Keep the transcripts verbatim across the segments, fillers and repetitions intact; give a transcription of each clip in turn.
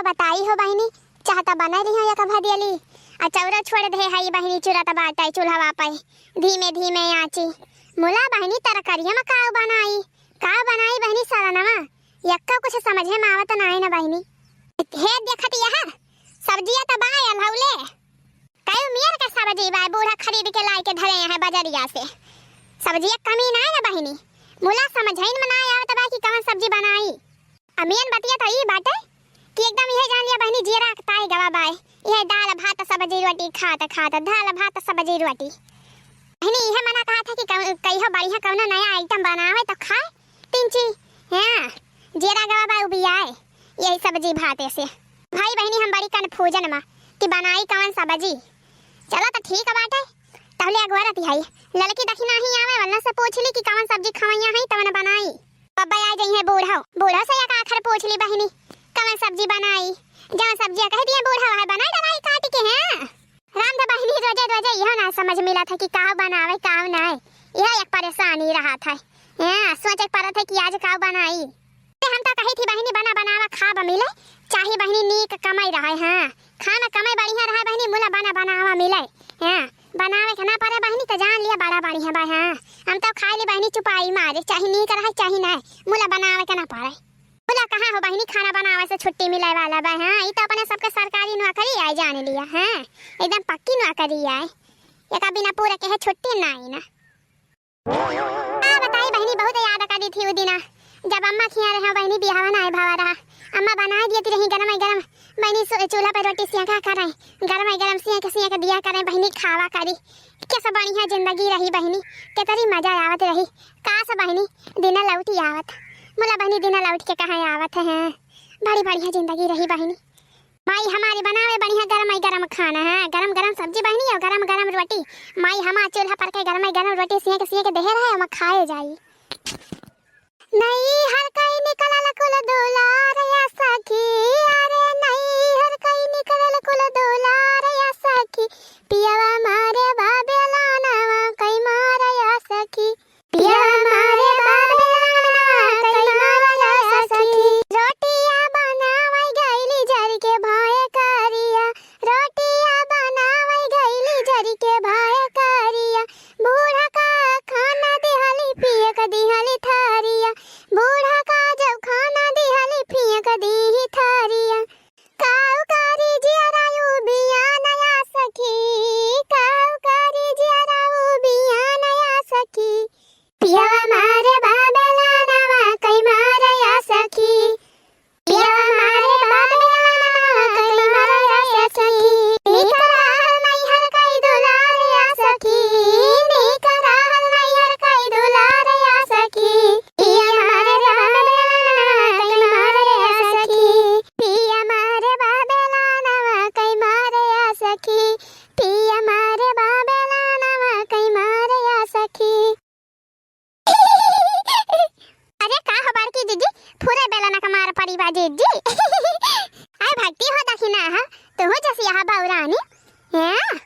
बताई हो बहिनी, चाह त बनाइ लिहो एक भदियली, आ चौरा छोड़ दे हई बहिनी, चुरत बाटइ चूल्हवा पइ, धीमे धीमे आँची। मुला बहिनी तरकरिया में काउ बनाई, काउ बनाई बहिनी सरनवा, यक्का कुछ समझे में आवत नाई न बहिनी। हे देखत यह सब्जिया त बा अलहौले, कई मेर के सब्जी बा, बूढ़ा खरीद के लाइ के धरे हैं बजरिया से। सब्जिया कमी नाई न बहिनी, मुला समझइन में नाई आवत बा कि कवन सब्जी बनाई। आ मेन बतिया त ई बाटे कि एकदम इहे जान लिया बहिनी, जियरा अकताई गवा बाय। इहे दाल भात सब्जी रोटी खात खात, दाल भात सब्जी रोटी। बहिनी इहे मना कहत है कि कौ-, कहियो बढ़िया कौनो नया आइटम बनावे त खाए, तीन चीज। हाँ, जियरा गवा बाय उबियाए, यही सब्जी भाते से। भाई बहिनी हम बड़ी कन्फ्यूजन में कि बनाई कौन सब्जी। चलो त ठीक बाटे, तहले अगोरत हई। ललकी दखिना ही आवे, वलना से पूछ ली कि कौन सब्जी खवैया है, तवन बनाई। बब्बा आ जइहे बूढ़ो, बूढ़ो से एक आखर पूछ ली बहिनी, कवन सब्जी बनाई? जवन सब्जिया कह दिए बूढ़ो है, बनाई डराई काट के, हैं? राम द बहिनी रोजे रोजे इहो ना समझ मिलत है कि काव बनावे, काव नाय। यह एक परेशानी रहत है। हैं, सोचे के पड़त है कि आज काव बनाई। हम त कही थी बहिनी बना बनावा खाब मिले, चाही बहिनी नीक कमाई रहे, हाँ। खाना कमाई बढ़िया रहे बहिनी, मुला बना बनावा मिले, हाँ। बनावे के ना पड़े बहिनी, त जान लिया बड़ा बढ़िया बा, हाँ। हम त खाई ली बहिनी चुपाई मारे, चाही नीक रहे, चाही नाय, मुला बनावे के ना पड़े। मुला कहाँ हो बहिनी, खाना बनावे से छुट्टी मिले वाला बा, हाँ। ई त अपने सबके सरकारी नौकरी आए, जान लिया, हाँ। एकदम पक्की नौकरी आए, एका बिना पूरे के है छुट्टी नाई ना। का बताई बहिनी, बहुत याद करी थी उ दिना, जब अम्मा खिया रहे बहिनी, बियाहवा नाई भावा रहा। अम्मा बनाए दिए रही गरम गरम बहिनी, सु-, चूल्हा पे रोटी सेंका करे, गरम गरम सेंक सेंक दिया करे बहिनी, खावा करी। कैसे बढ़िया जिंदगी रही बहिनी, केतरी मजा आवत रही। काश बहिनी, दिन लौटी आवत। मुला बहिनी, दिन लौट के कहाँ आवत है? बड़ी बढ़िया जिंदगी रही बहिनी। माई हमारी बनावे बढ़िया गरम गरम खाना, हाँ, गरम गरम सब्जी बहिनी और गरम गरम रोटी। माई हमार चूल्हा पर के गरम गरम रोटी सेंक सेंक देहे रहे, हम खाए जाई। नैहर कई निकलल कुल दुलार या सखी, अरे नैहर कई निकलल कुल दुलार या सखी, पियवा मारे बाबेलानवा कई मार या सखी। पिया मारे बाबेलानवा कई मार या सखी। रोटिया बनावै गइली जरि के भाए करिया, रोटिया बनावै गइली जरि के भाए करिया। बूढ़ा का खाना दिहली पिए क दिहली थरिया, बूढ़ा का जब खाना दिहली पिए क दीही थरिया। काउ करी जियरा उबियान या सखी, काउ करी जियरा उबियान या सखी। पियवा मारे बाबेलानवा कई मार या सखी। पियवा मारे बाबेलानवा कई मार या सखी। नीक रहल नैहर कई दुलार या सखी। नीक रहल नैहर कई दुलार या सखी। पिया मारे बाबेलानवा कई मार या सखी। पिया मारे बाबेलानवा कई मार या सखी। पिया मारे बाबेलानवा कई मार या सखी। अरे का हो बड़की जिज्जी, फुरे बेलना का मार पड़ी बा जिज्जी। आय भक्ति हो दखिना है, तुहू जैसी यहाँ बौरानी। हैं?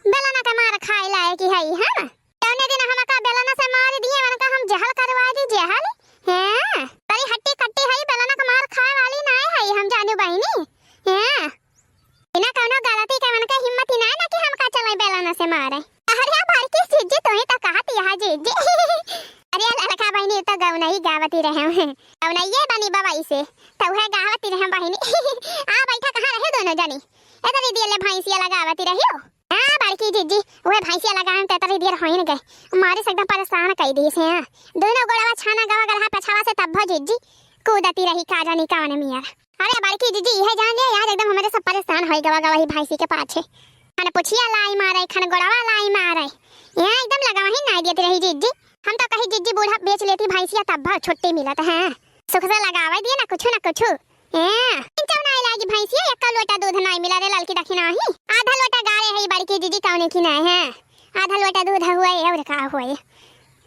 बेलना का मार खाए लायक ही है हम। तौने दिन हमका बेलना से मार दिए, उनका हम जहल करवा दी, जहल। हैं? तरी हट्टी कट्टी है, बेलना का मार खाए वाली नाय है, हम जानू बहिनी। हैं? बिना कौनो गलती के उनके हिम्मत ही नाय ना कि हमका चले बेलना से मारे। अरे बड़की जिज्जी, तू ही तो कहत यहाँ जिज्जी। अरे ललका बहिनी तो गौनई गावती रहे हैं। गौनइये बनी बबई से, तो वह गावती रहे बहिनी। आ बैठा कहाँ रहे दोनों जनी? एतरी दिए ले भैंसिया लगावती रहियो। हाँ बड़की जिज्जी, वह भैंसिया लगावे में तेतरी देर होइन गए। मारी से एकदम परेशान कई दी से। हाँ। दोनों गोड़वा छाना गवा गढ़ा पछावा से तब भो जिज्जी कूदती रही का जानी कौन मियर। अरे बड़की जिज्जी, यह जान लिया यार, एकदम हमारे सब परेशान होई गवा गवा ही भैंसी के पाछे। खन पुछिया लाई मारे, खन गोड़वा लाई मारे। यहाँ एकदम लगावा ही नाई देती रही जिज्जी। हम तो कही जिज्जी बूढ़ा बेच लेती भैंसिया तब भो छुट्टी मिलत है। सुख से लगावे दिए ना कुछ ना कुछ। ए, इंचौ नाई लागी भैंसिया, एक्का लोटा दूध नाई मिला रे ललकी दखिना ही। आधा लोटा गारे है बड़की जिज्जी कौने की नाई है। आधा लोटा दूध हुए और का हुए।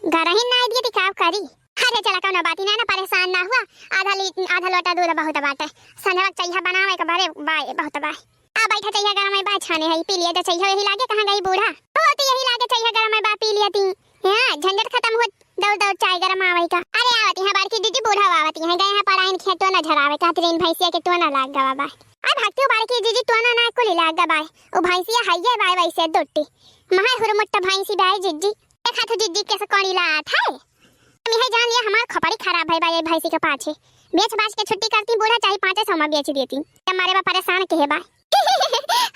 गरही नाई दिए ती का करी। अरे चला कौनो बात ही नाई ना, परेशान ना हुआ। आधा ली-, आधा लोटा दूध बहुत बाटे। संझवा के चैहा बनावे के बरे बाय बहुत बाय। आ बैठा चैहा गरम है बाय छाने है, पी लिया जा चैहा यही लागे कहाँ गई बूढ़ा। बहुत यही लागे चैहा गरम है बा पी लिया ती। हाँ, झंझट खत्म हुआ। दौड़ दौड़ चाय गरम आवई का। अरे आवती हैं बड़की जिज्जी, बूढ़ा आवती हैं, गए हैं पड़ाइन खेतवा ना झरावे, कहती रही भैंसिया के टोना लाग गवा बा। अरे भक्ति, उ बड़की जिज्जी टोना नाहीं कुलि लाग बाय। उ भैंसिया हइये बाय वैसे दुट्टी। महा हुरमुट्ट भैंसी बाय जिज्जी। देखा तो जिज्जी कैसे कोड़ी लात है। हम यही जान लिया हमार खोपड़ी खराब है बाय ये भैंसी के पाछे। बेच बाच के छुट्टी करती, बूढ़ा चाही पाँचे सौ में बेच देती। हमारे बा परेशान के है बाय।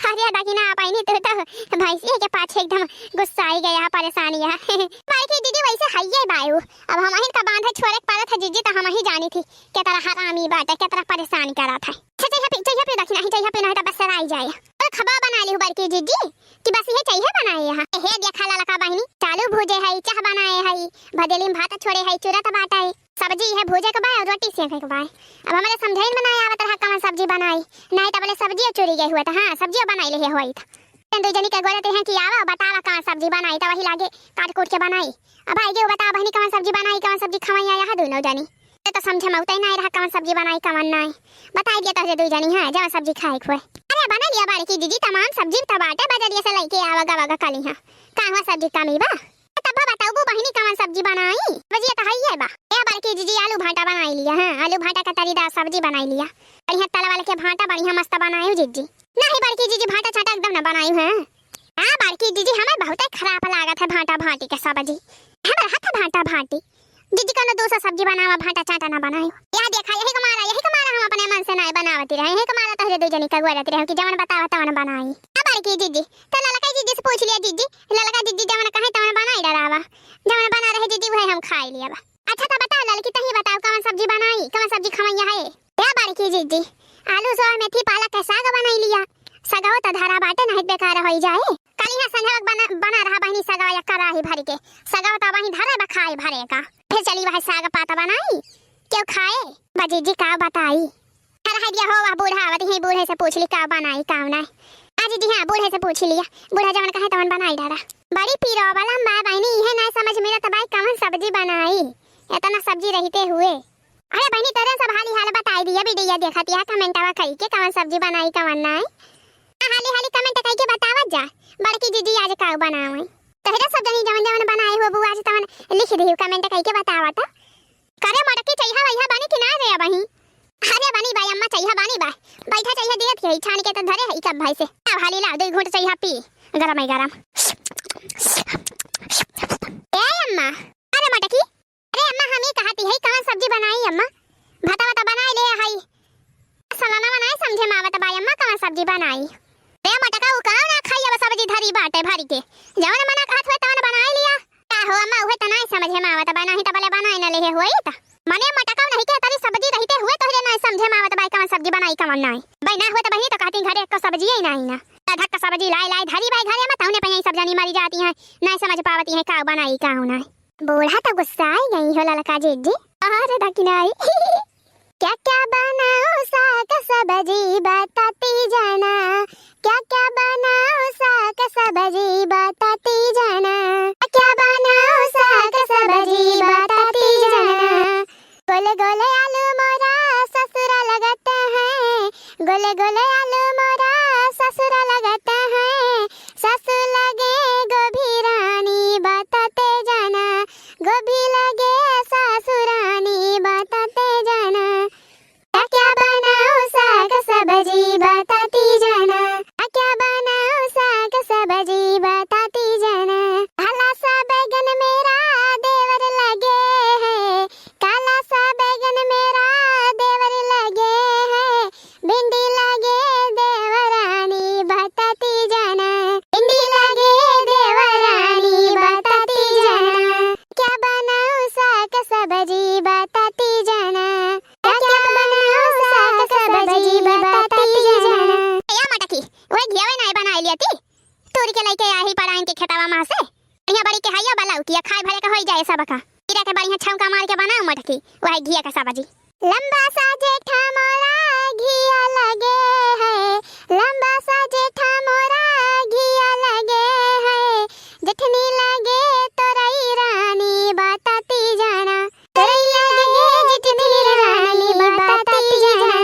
अरे दखिना बहिनी, तू तो भैंसिया के पाछे एकदम गुस्साइ गया है, परेशान है। बड़की जिज्जी वैसे हइये बाय उ। अब हमहिन का बांधे छोरे के पड़त है जिज्जी, तो हमही जानी थी केतना हरामी बाटे, केतना परेशान करत है। अच्छा, चइहा पी, चइहा पी दखिना ही, चइहा पी, नहीं तो बस सराई जाए। अरे खबा बनाइ लिहू बड़की जिज्जी कि बस इहे चइहा बनाए हया। हे देखा ललका बहिनी, आलू भूजे हई, चाह बनाए हई, भदेली में भात छोड़े हई, चुरत बाटे। सब्जी इहे भूजे के बाय अउर रोटी सेंके के बाय। अब हमरे समझइन में नाहीं आवत रहा कवन सब्जी बनाई, नाहीं तो बोले सब्जियो चुरि गए हुए तो हाँ, सब्जियो बनाइ लिहे होइत। तन दुइ जनी के गोरत रहे कि आवा, बतावा कवन सब्जी बनाई, तो वही लागे काट कूट के बनाई। अब आइगे उ बतावा बहिनी कवन सब्जी बनाई, कवन सब्जी खवइया यह दुनौ जनी। ये तो समझे में उतई नाहीं रहा कवन सब्जी बनाई, कवन नाहीं। बताइ दिया तोहरे दुइ जनी, हाँ, जवन सब्जी खाए के होए। अरे बनाइ लिया बड़की जिज्जी, तमाम सब्जी तो बाटे, बजरिया से लइके आवा गवा ग कली, हाँ। का हुआ सब्जी कमी बा? तब बताउबू बहिनी कवन सब्जी बनाई? बजिया तो हइये बा। ए बड़की जिज्जी आलू भांटा बनाइ लिया, हाँ, आलू भांटा का तरीदार सब्जी बनाइ लिया। बढ़िया तलवा के भांटा बढ़िया मस्त बनायू जिज्जी। नाहीं बड़की जिज्जी, भांटा चांटा एकदम न बनायू, हाँ। हाँ बड़की जिज्जी, हमें बहुते खराब लागत है भांटा भांटी के सब्जी। हमार हाथ भांटा भांटी। जिज्जी कौनो दूसर सब्जी बनावा, भांटा चांटा ना बनायू। यह देखा, यही के मारा, यही के मारा हम अपने मन से नाहीं बनावती रहे, यही के मारा तोहरे दुइ जनी का गोरत रहे कि जवन बतावा तवन बनाई। हाँ बड़की जिज्जी, तो ललका जिज्जी से पूछ लिया जिज्जी, ललका जिज्जी जवन कहे तवन बनाइ डरावा, जवन बना रहे जिज्जी वही हम खाइ लिया बा। अच्छा तो बताओ ललकी, तही बताओ कवन सब्जी बनाई, कवन सब्जी खवइया है? ए बड़की जिज्जी, आलू सोया मेथी पालक के साग बनाइ लिया। सगवा तो धरा बाटे, नाहीं बेकार होइ जाए। कल यहाँ संझवा बना, बना रहा बहिनी सगवा या कराही भरि के। सगवा तो वहीं धरे बा खाए भरे का। फिर चली वह साग पात बनाई, केउ खाए? बा जिज्जी का बताई। अरे है दिया हो, वह बूढ़ा आवत ही, बूढ़े से पूछ ली का बनाई का नाहीं। आ जिज्जी हाँ, बूढ़े से पूछ लिया, बूढ़ा जवन कहे तवन बनाइ डारा। बड़ी पीरो वाला बा बहिनी, इहे नाहीं समझ में आवत बाय कवन सब्जी बनाई, इतना सब्जी रहते हुए। अरे बहिनी, तोरे सब हाली हाल बताइ दिया, वीडियो देखत या कमेंटवा कइ के कवन सब्जी बनाई कवन नाहीं। आ, हाली हाली कमेंट कइ के बतावत जा, बड़की जिज्जी आज का बनावे। तोहरे सब जनी जवन जवन बनाए हो बू आज तवन लिख दिहू, कमेंट कइ के बतावत। करे मोटकी, चइहा वइहा बनी कि नाहीं रे अबहीं? अरे बनी बा अम्मा, चइहा बनी बा। बैठा, चइहा देत ही, छान के तो धरे है कब भाई से। अब हाली ला, दुइ घूंट चइहा पी, गरम है गरम। ए अम्मा, अरे मोटकी, अरे अम्मा, हम ई कहती है, कवन सब्जी बनाई अम्मा? भाता वाता बनाइ ले हई। सलनवा नाहीं समझे में आवत बा अम्मा, कवन सब्जी बनाई? रे मोटका, उ का ना खाई, अब सब्जी धरी बाटे भरि के, जवन मना कहत हुए तवन बनाइ लिया। का हो अम्मा, उहे त नाहीं समझे में आवत बा, नाहीं त भले बनाइ न लेहे होइत। मने मोटका नहीं के तरी सब्जी रहते हुए तोहरे नाहीं समझे में आवत बा, कवन सब्जी बनाई, कवन नाहीं। बहिना हुए त बहिनी त कहती घरे एक सब्जी ही नाहीं ना। त धक्का सब्जी लाइ लाइ धरी बाय घरे में, तउने पे यही सब जनी मरी जाती हैं, नाहीं समझ पावती हैं का बनाई का नाहीं। बूढ़ा तो गुस्साइ गई हो ललका जिज्जी। अरे दखिनाई। क्या क्या बनाऊं साग सब्जी बताती जाना, क्या क्या बनाऊं साग सब्जी बताती जाना, क्या बनाऊं साग सब्जी बताती जाना। गोले गोले आलू मोरा ससुरा लगत हैं, गोले गोले आलू मोरा ससुरा लगत हैं, सासु लगे गोभी रानी बताते जाना, गोभी लगे सासु रानी बताते जाना। क्या क्या बनाऊं साग सब्जी बताती जाना, क्या क्या बनाऊं साग सब्जी बताती जाना। काला सा बैगन मेरा देवर लगे है, काला सा बैगन मेरा देवर लगे है, भिंडी लगे देवरानी बताती जाना, भिंडी लगे देवरानी बताती जाना। क्या बनाऊं साग सब्जी बताती जाना, क्या क्या बनाऊं साग सब्जी बताती जाना। ए या मोटकी, वही घियावे नाहीं बनाइ लिया थी, तूर के लइके आही पड़ाइन के खेतवा मा से। बढ़िया बड़ी के हइया बलाउतिया, खाए भरे के होइ जाए सबका। जीरा के बढ़िया छौंका मार के बनाओ मोटकी, वही घिया के सब्जी। लंबा सा जेठा मोरा घिया लगे है, लंबा सा जेठा मोरा घिया लगे है, जेठनी लगे तोरई रानी बताती जाना, तोरई लगे जेठनी रानी बताती जाना।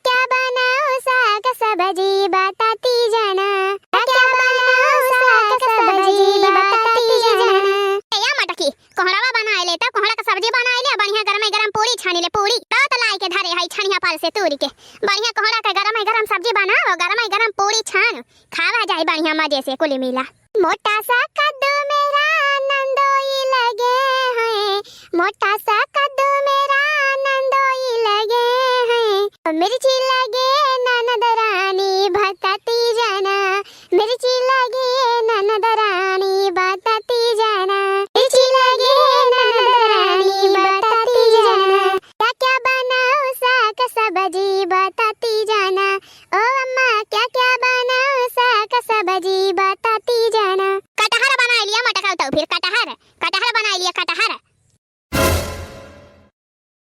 क्या बनाऊं साग सब्जी बताती जाना, क्या बनाऊं साग सब्जी बताती जाना। ए या मोटकी, कोहड़वा बनाइ ले, तो कोहड़ा का सब्जी बनाइ ले, बढ़िया गरमे गरम पूड़ी छानि ले, पूड़ी। तो, तो लाइ के धरे हई छनिया पर से तूरि के, बढ़िया कोहड़ा के गरमे गरम जैसे कुल मिला। मोटा सा कद्दू मेरा नंदोई लगे हैं, मोटा सा कद्दू मेरा नंदोई लगे हैं, मिर्ची लगे नन